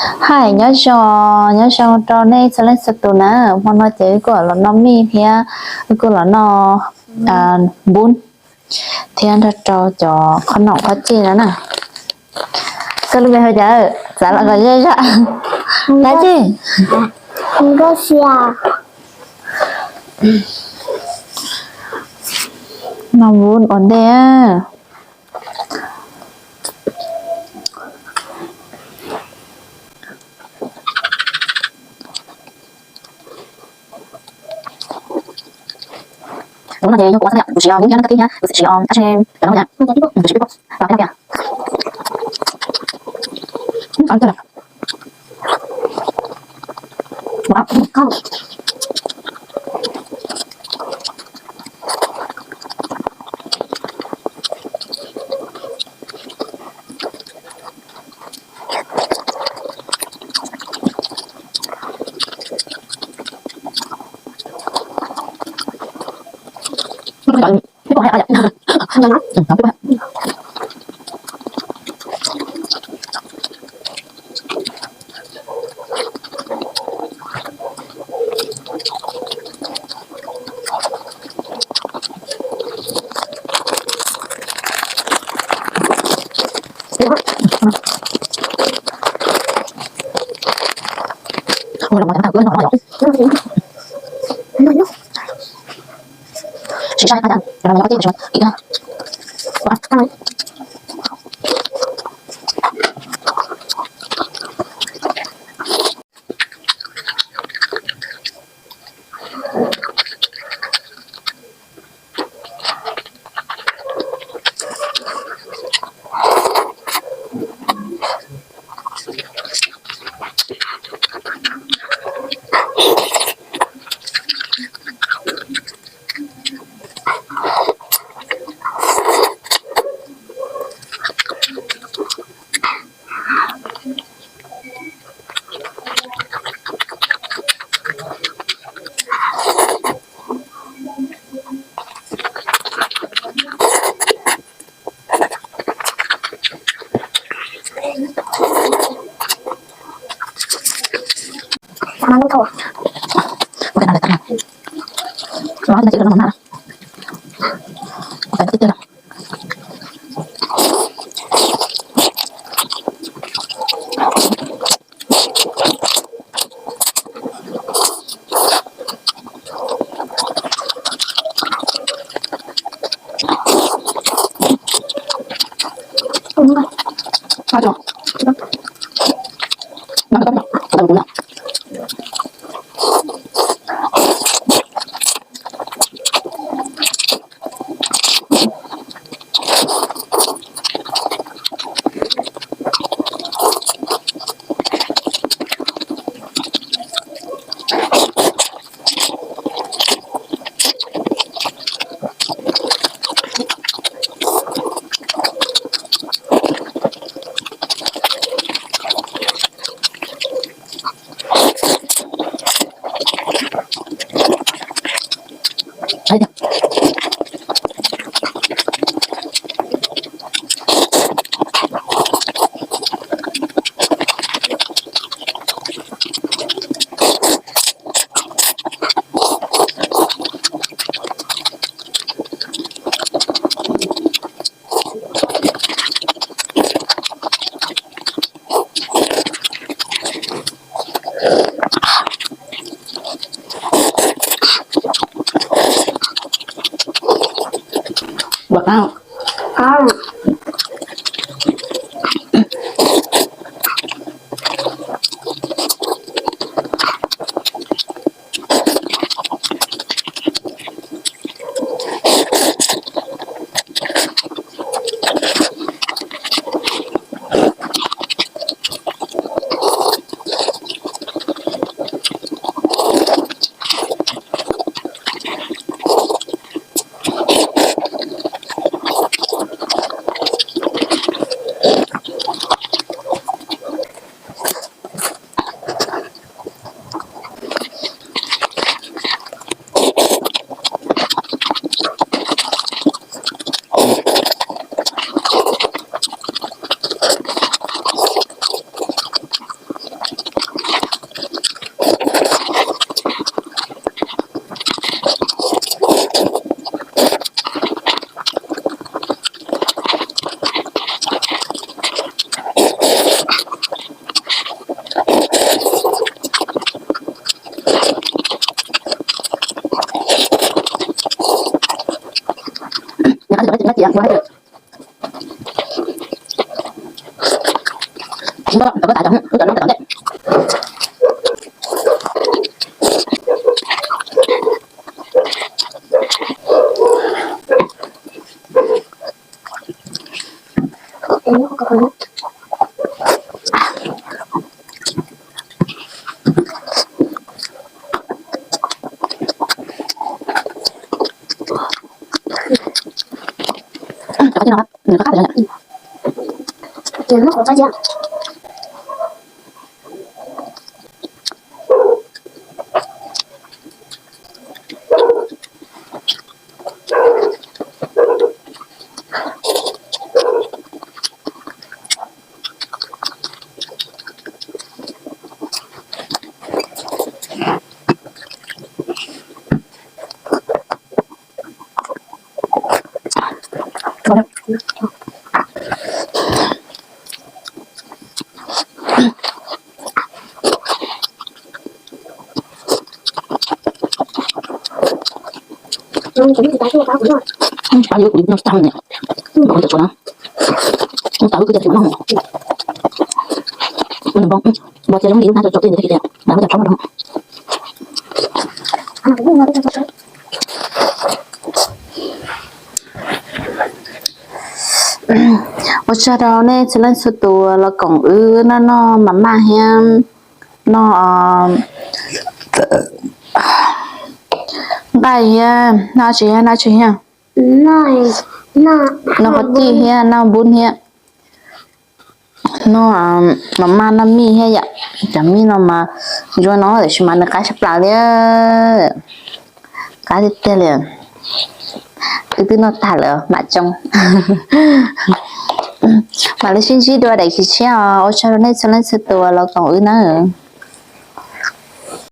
Hais nyob zoo, nyob zoo rau nej txhua leej txhua tus na. Hmo no ces wb kuj los noj mij thiab wb kuj los noj npub thiab nrog rau cov qhob noom qhob ceg no na. Koj lub npe hu cas? Xav los kom zej zog. Dab tsi? Noj npub ua ntej. Tus no ces yog kuv ua xab niam, kuv siv npub thiab noj kab tib thiab kuv siv dab tsi cov no yom, kuv siv peb poj, peb poj. Tias ua hais tias, tsis muaj, tau koj tas cov, wb cov no cov ntej. Pab yuav kuv noj tag ne, npau taws tsuav na, noj tag wb kwv tij tsis noj. Npau, npau cia zoo li lub hnab tso tso tej ntawd thiab, mas muab cov tshauv no rau. Ua tsaug rau nej txhua leej txhua tus los koom wb noj, noj mas maj thiab, noj nqaij thiab, noj tsis thiab, noj tsis thiab, noj qhov cij thiab, noj npub thiab, noj mas maj, noj mij thiab yom. Cov mij no mas ntsuab no tiam sis mas nws qab tshaj plaws li, qab tiag tiag li. Wb twb noj tag lawm mam tsoo. Mam li sib ntsib dua daim khiv tshiab os. Ua tsaug rau nej txhua leej txhua tus los koom wb nawb.